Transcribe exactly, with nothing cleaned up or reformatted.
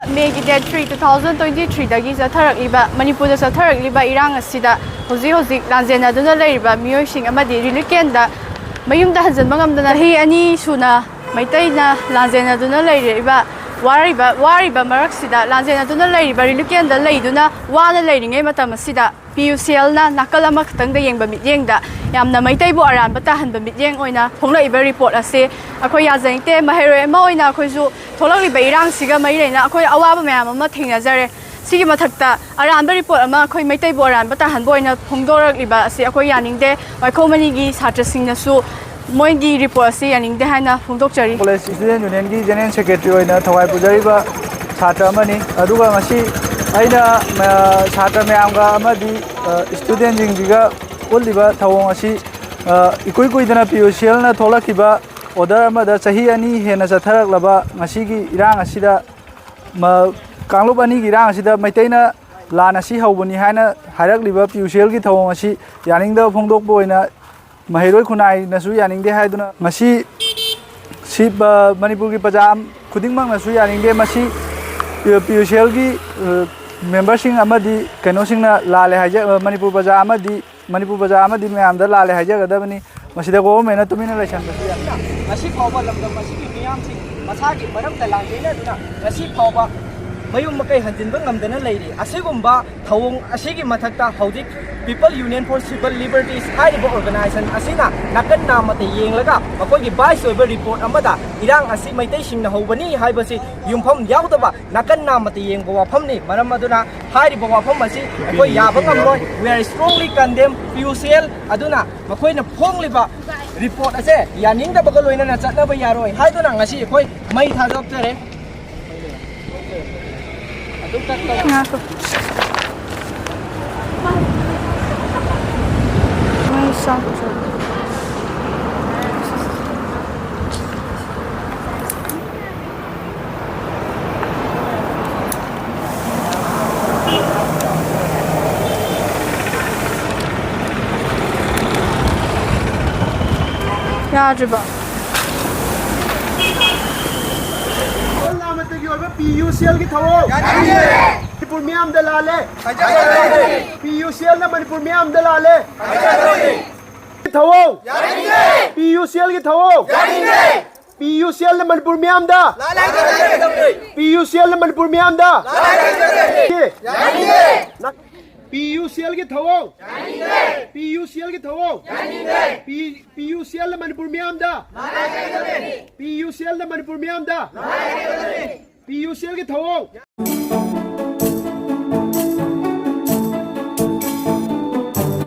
Mayꯒꯤ date three, two thousand twenty threeꯗꯒꯤ ꯆꯠꯊꯔꯛꯂꯤꯕ, ꯃꯅꯤꯄꯨꯔꯗ ꯆꯠꯊꯔꯛꯂꯤꯕ ꯏꯔꯥꯡ ꯑꯁꯤꯗ ꯍꯧꯖꯤꯛ ꯍꯧꯖꯤꯛ ꯂꯥꯟꯖꯦꯟꯅꯗꯨꯅ ꯂꯩꯔꯤꯕ ꯃꯤꯑꯣꯏꯁꯤꯡ ꯑꯃꯗꯤ relief campꯗ ꯃꯌꯨꯝꯗ ꯍꯟꯖꯤꯟꯕ ꯉꯝꯗꯅ ꯆꯍꯤ ꯑꯅꯤ ꯁꯨꯅ ꯃꯩꯇꯩꯅ ꯂꯥꯟꯖꯦꯟꯅꯗꯨꯅ ꯂꯩꯔꯤꯕ, ꯋꯥꯔꯤꯕ, ꯋꯥꯔꯤꯕ ꯃꯔꯛꯁꯤꯗ ꯂꯥꯟꯖꯦꯟꯅꯗꯨꯅ ꯂꯩꯔꯤꯕ relief campꯗ ꯂꯩꯗꯨꯅ ꯋꯥꯅ ꯂꯩꯔꯤꯉꯩ ꯃꯇꯝ ꯑꯁꯤꯗ P U C Lꯅ ꯅꯥꯀꯜ ꯑꯃꯈꯛꯇꯪꯗ ꯌꯦꯡꯕ ꯃꯤꯠꯌꯦꯡꯗ ꯌꯥꯝꯅ ꯃꯩꯇꯩꯕꯨ ꯑꯔꯥꯟꯕ ꯇꯥꯍꯟꯕ ꯃꯤꯠꯌꯦꯡ ꯑꯣꯏꯅ ꯐꯣꯡꯂꯛꯏꯕ report ꯑꯁꯤ ꯑꯩꯈꯣꯏ ꯌꯥꯖꯅꯤꯡꯗꯦ꯫ ꯃꯍꯩꯔꯣꯏ ꯑꯃ ꯑꯣꯏꯅ ꯑꯩꯈꯣꯏꯁꯨ ꯊꯣꯛꯂꯛꯂꯤꯕ ꯏꯔꯥꯡꯁꯤꯒ ꯃꯔꯤ ꯂꯩꯅ ꯑꯩꯈꯣꯏ ꯑꯋꯥꯕ ꯃꯌꯥꯝ ꯑꯃ ꯊꯦꯡꯅꯖꯔꯦ꯫ ꯁꯤꯒꯤ ꯃꯊꯛꯇ ꯑꯔꯥꯟꯕ report ꯑꯃ ꯑꯩꯈꯣꯏ ꯃꯩꯇꯩꯕꯨ ꯑꯔꯥꯟꯕ ꯇꯥꯍꯟꯕ ꯑꯣꯏꯅ ꯐꯣꯡꯗꯣꯔꯛꯂꯤꯕ ꯑꯁꯤ ꯑꯩꯈꯣꯏ ꯌꯥꯅꯤꯡꯗꯦ꯫ ꯋꯥꯏꯈꯣꯝ ꯃꯅꯤꯒꯤ ꯁꯥꯇ꯭ꯔꯁꯤꯡꯅꯁꯨ ꯃꯣꯏꯒꯤ report ꯑꯁꯤ ꯌꯥꯅꯤꯡꯗꯦ ꯍꯥꯏꯅ ꯐꯣꯡꯗꯣꯛꯆꯔꯤ꯫ College Student Unionꯒꯤ General Secretary ꯑꯣꯏꯅ ꯊꯋꯥꯏ ꯄꯨꯖꯔꯤꯕ ꯁꯥꯇ꯭ꯔ ꯑꯃꯅꯤ꯫ ꯑꯗꯨꯒ ꯉꯁꯤ ꯑꯩꯅ, ꯑ, ꯁꯥꯇ꯭ꯔ ꯃꯌꯥꯝꯒ ꯑꯃꯗꯤ, ꯑ, studentꯁꯤꯡꯁꯤꯒ ꯎꯠꯂꯤꯕ ꯊꯧꯑꯣꯡ ꯑꯁꯤ, ꯑ, ꯏꯀꯨꯏ ꯀꯨꯏꯗꯅ P U C Lꯅ ꯊꯣꯛꯂꯛꯈꯤꯕ order ꯑꯃꯗ ꯆꯍꯤ ꯑꯅꯤ ꯍꯦꯟꯅ ꯆꯠꯊꯔꯛꯂꯕ ꯉꯁꯤꯒꯤ ꯏꯔꯥꯡ ꯑꯁꯤꯗ ꯃ-, ꯀꯥꯡꯂꯨꯞ ꯑꯅꯤꯒꯤ ꯏꯔꯥꯡ ꯑꯁꯤꯗ ꯃꯩꯇꯩꯅ ꯂꯥꯟ ꯑꯁꯤ ꯍꯧꯕꯅꯤ ꯍꯥꯏꯅ ꯍꯥꯏꯔꯛꯂꯤꯕ P U C Lꯒꯤ ꯊꯧꯑꯣꯡ ꯑꯁꯤ ꯌꯥꯅꯤꯡꯗꯕ ꯐꯣꯡꯗꯣꯛꯄ ꯑꯣꯏꯅ ꯃꯍꯩꯔꯣꯏ ꯈꯨꯟꯅꯥꯏꯅꯁꯨ ꯌꯥꯅꯤꯡꯗꯦ ꯍꯥꯏꯗꯨꯅ ꯉꯁꯤ ꯁꯤ, ꯑ, ꯃꯅꯤꯄꯨꯔꯒꯤ ꯄ꯭ꯔꯖꯥ ꯈꯨꯗꯤꯡꯃꯛꯅꯁꯨ ꯌꯥꯅꯤꯡꯗꯦ꯫ ꯃꯁꯤ P U C Lꯒꯤ, ꯑ, memberꯁꯤꯡ ꯑꯃꯗꯤ ꯀꯩꯅꯣꯁꯤꯡꯅ ꯂꯥꯜꯂꯦ ꯍꯥꯏꯖ-, ꯑ, ꯃꯅꯤꯄꯨꯔ ꯄ꯭ꯔꯖꯥ ꯑꯃꯗꯤ ꯃꯅꯤꯄꯨꯔ ꯄ꯭ꯔꯖꯥ ꯑꯃꯗꯤ ꯃꯌꯥꯝꯗ ꯂꯥꯜꯂꯦ ꯍꯥꯏꯖꯒꯗꯕꯅꯤ꯫ ꯃꯁꯤꯗ governmentꯅ ꯇꯨꯃꯤꯟꯅ ꯂꯩꯁꯟꯕꯁꯨ ꯌꯥꯏ꯫ ꯉꯁꯤ ꯐꯥꯎꯕ ꯂꯝꯗꯝ ꯑꯁꯤꯒꯤ ꯃꯤꯌꯥꯝꯁꯤꯡ ꯃꯁꯥꯒꯤ ꯃꯔꯝꯗ ꯂꯥꯟꯖꯦꯟꯅꯗꯨꯅ ꯉꯁꯤ ꯐꯥꯎꯕ ꯃꯌꯨꯝ ꯃꯀꯩ ꯍꯟꯖꯤꯟꯕ ꯉꯝꯗꯅ ꯂꯩꯔꯤ꯫ ꯑꯁꯤꯒꯨꯝꯕ ꯊꯧꯑꯣꯡ ꯑꯁꯤꯒꯤ ꯃꯊꯛꯇ ꯍꯧꯖꯤꯛ People Union for Civil Liberties ꯍꯥꯏꯔꯤꯕ organization ꯑꯁꯤꯅ ꯅꯥꯀꯟ ꯅꯥꯝꯃꯇ ꯌꯦꯡꯂꯒ ꯃꯈꯣꯏꯒꯤ bias ꯑꯣꯏꯕ report ꯑꯃꯗ ꯏꯔꯥꯡ ꯑꯁꯤ ꯃꯩꯇꯩꯁꯤꯡꯅ ꯍꯧꯕꯅꯤ ꯍꯥꯏꯕꯁꯤ ꯌꯨꯝꯐꯝ ꯌꯥꯎꯗꯕ ꯅꯥꯀꯟ ꯅꯥꯝꯃꯇ ꯌꯦꯡꯕ ꯋꯥꯐꯝꯅꯤ꯫ ꯃꯔꯝ ꯑꯗꯨꯅ ꯍꯥꯏꯔꯤꯕ ꯋꯥꯐꯝ ꯑꯁꯤ ꯑꯩꯈꯣꯏ ꯌꯥꯕ ꯉꯝꯂꯣꯏ꯫ We are strongly condemn P U C L꯫ ꯑꯗꯨꯅ ꯃꯈꯣꯏꯅ ꯐꯣꯡꯂꯤꯕ report ꯑꯁꯦ ꯌꯥꯅꯤꯡꯗꯕꯒ ꯂꯣꯏꯅꯅ ꯆꯠꯅꯕ ꯌꯥꯔꯣꯏ ꯍꯥꯏꯗꯨꯅ ꯉꯁꯤ ꯑꯩꯈꯣꯏ ꯃꯩ ꯊꯥꯗꯣꯛꯆꯔꯦ꯫ ꯉꯥꯏꯈꯣ꯫ ꯃꯩ ꯆꯥꯛꯇ꯭ꯔꯕ꯫ ꯌꯥꯗ꯭ꯔꯤꯕ꯫ ꯅꯥꯀꯜ ꯅꯥꯝꯃꯇꯒꯤ ꯑꯣꯏꯕ ꯄꯤ ꯄꯤ ꯌꯨ ꯁꯤ ꯑꯦꯜꯒꯤ ꯊꯧꯑꯣꯡ ꯃꯅꯤꯄꯨꯔ ꯃꯤꯌꯥꯝꯗ ꯂꯥꯜꯂꯦ꯫ ꯄꯤ ꯌꯨ ꯁꯤ ꯑꯦꯜꯅ ꯃꯅꯤꯄꯨꯔ ꯃꯤꯌꯥꯝꯗ ꯂꯥꯜꯂꯦ꯫ ꯊꯧꯑꯣꯡ ꯄꯤ ꯌꯨ ꯁꯤ ꯑꯦꯜꯒꯤ ꯊꯧꯑꯣꯡ ꯄꯤ ꯌꯨ ꯁꯤ ꯑꯦꯜꯅ ꯃꯅꯤꯄꯨꯔ ꯃꯤꯌꯥꯝꯗ ꯄꯤ ꯌꯨ ꯁꯤ ꯑꯦꯜꯅ ꯃꯅꯤꯄꯨꯔ ꯃꯤꯌꯥꯝꯗ ꯄꯤ ꯌꯨ ꯁꯤ ꯑꯦꯜꯒꯤ ꯊꯧꯑꯣꯡ ꯄꯤ ꯌꯨ ꯁꯤ ꯑꯦꯜꯒꯤ ꯊꯧꯑꯣꯡ ꯄꯤ ꯌꯨ ꯁꯤ ꯑꯦꯜꯅ ꯃꯅꯤꯄꯨꯔ ꯃꯤꯌꯥꯝꯗ ꯄꯤ ꯌꯨ ꯁꯤ ꯑꯦꯜꯅ ꯃꯅꯤꯄꯨꯔ ꯃꯤꯌꯥꯝꯗ ꯄꯤ ꯌꯨ ꯁꯤ ꯑꯦꯜꯒꯤ ꯊꯧꯑꯣꯡ